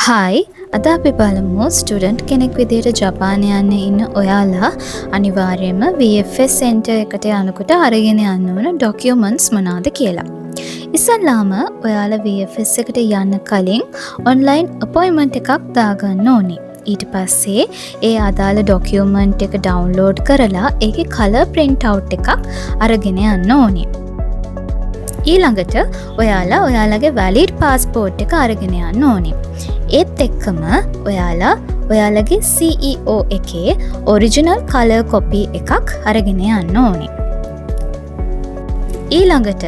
Hi, අද අපි බලමු ස්ටුඩන්ට් කෙනෙක් විදිහට ජපාන යන්න ඉන්න ඔයාලා අනිවාර්යයෙන්ම VFS centre එකට යනකොට අරගෙන යන්න ඕන ඩොකියුමන්ට්ස් මොනවාද කියලා. ඉස්සල්ලාම ඔයාලා VFS එකට යන්න කලින් ඔන්ලයින් අපොයින්ට්මන්ට් එකක් දාගන්න ඕනේ. ඊට පස්සේ ඒ අදාළ ඩොකියුමන්ට් එක ඩවුන්ලෝඩ් කරලා ඒකේ කලර් ප්‍රින්ට් අවුට් එකක් අරගෙන යන්න ඕනේ. ඊළඟට ඔයාලා ඔයාලගේ වැලිඩ් පාස්පෝර්ට් එක අරගෙන යන්න ඕනේ. ඒත් එක්කම ඔයාලා ඔයාලගේ CEO එකේ ඔරිජිනල් කලර් කොපි එකක් අරගෙන යන්න ඕනේ. ඊළඟට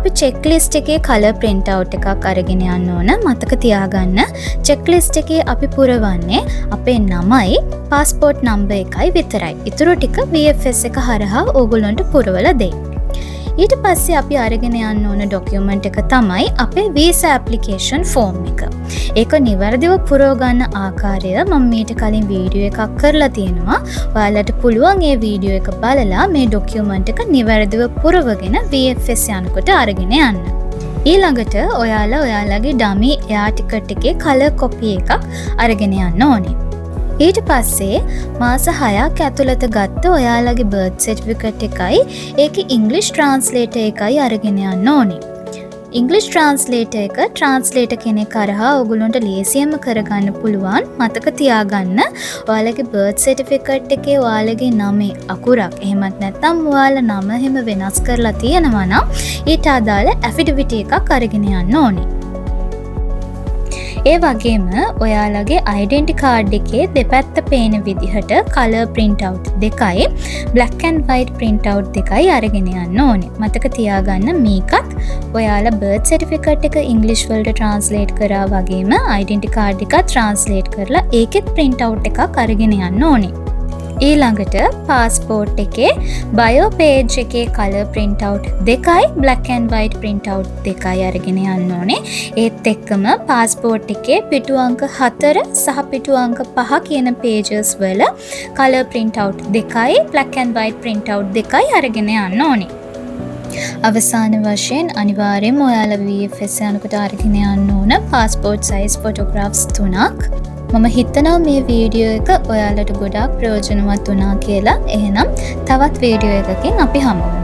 අපි චෙක් ලිස්ට් එකේ කලර් ප්‍රින්ට් අවුට් එකක් අරගෙන යන්න ඕන. මතක තියාගන්න, චෙක් ලිස්ට් එකේ අපි පුරවන්නේ අපේ නමයි පාස්පෝර්ට් නම්බර් එකයි විතරයි. ඉතුරු ටික VFS එක හරහා ඕගොල්ලන්ට පුරවලා දෙයි. ඊට පස්සේ අපි අරගෙන යන්න ඕන ඩොකියුමන්ට් එක තමයි අපේ වීසා ඇප්ලිකේෂන් ෆෝම් එක. ඒක නිවැරදිව පුරව ගන්න ආකාරය මම මීට කලින් වීඩියෝ එකක් කරලා තියෙනවා. ඔයාලට පුළුවන් ඒ වීඩියෝ එක බලලා මේ ඩොකියුමන්ට් එක නිවැරදිව පුරවගෙන VFS යනකොට අරගෙන යන්න. ඊළඟට ඔයාලා ඔයාලගේ ඩමි එයා ටිකට් එකේ කලර් කොපි එකක් අරගෙන යන්න ඕනේ. ඊට පස්සේ මාස 6ක් ඇතුළත ගත්ත ඔයාලගේ බර්ත් සර්ටිෆිකට් එකයි ඒකේ ඉංග්‍රීසි ට්‍රාන්ස්ලේටර් එකයි අරගෙන යන්න ඕනේ. ඉංග්‍රීසි ට්‍රාන්ස්ලේටර් එක ට්‍රාන්ස්ලේටර් කෙනෙක් හරහා ඔයගොල්ලන්ට ලේසියෙන්ම කරගන්න පුළුවන්. මතක තියාගන්න, ඔයාලගේ බර්ත් සර්ටිෆිකට් එකේ ඔයාලගේ නමේ අකුරක් එහෙමත් නැත්නම් ඔයාලා නම එහෙම වෙනස් කරලා තියෙනවා නම් ඊට අදාළ ඇෆිඩවිට් එකක් අරගෙන යන්න ඕනේ. ඒ වගේම ඔයාලගේ අයිඩෙන්ටි කාඩ් එකේ දෙපැත්ත පේන විදිහට කලර් ප්‍රින්ට් අවුට් දෙකයි black and white print out දෙකයි අරගෙන යන්න ඕනේ. මතක තියාගන්න, මේකත් ඔයාලා බර්ත් සර්ටිෆිකට් එක ඉංග්‍රීසි වලට ට්‍රාන්ස්ලේට් කරා වගේම අයිඩෙන්ටි කාඩ් එකත් ට්‍රාන්ස්ලේට් කරලා ඒකෙත් ප්‍රින්ට් අවුට් එකක් අරගෙන යන්න ඕනේ. ඊළඟට පාස්පෝර්ට් එකේ බයෝ පේජ් එකේ කලර් ප්‍රින්ට් අවුට් දෙකයි black and white print out දෙකයි අරගෙන යන්න ඕනේ. ඒත් එක්කම පාස්පෝර්ට් එකේ පිටු අංක 4 සහ පිටු අංක 5 කියන පේජස් වල කලර් ප්‍රින්ට් අවුට් දෙකයි black and white print out දෙකයි අරගෙන යන්න ඕනේ. අවසාන වශයෙන් අනිවාර්යයෙන්ම ඔයාලා VFS යනකොට අරගෙන යන්න ඕන පාස්පෝර්ට් සයිස් ෆොටෝග්‍රාෆ්ස් තුනක්. මම හිතනවා මේ වීඩියෝ එක ඔයාලට ගොඩාක් ප්‍රයෝජනවත් වුණා කියලා. එහෙනම් තවත් වීඩියෝ එකකින් අපි හමු වෙමු.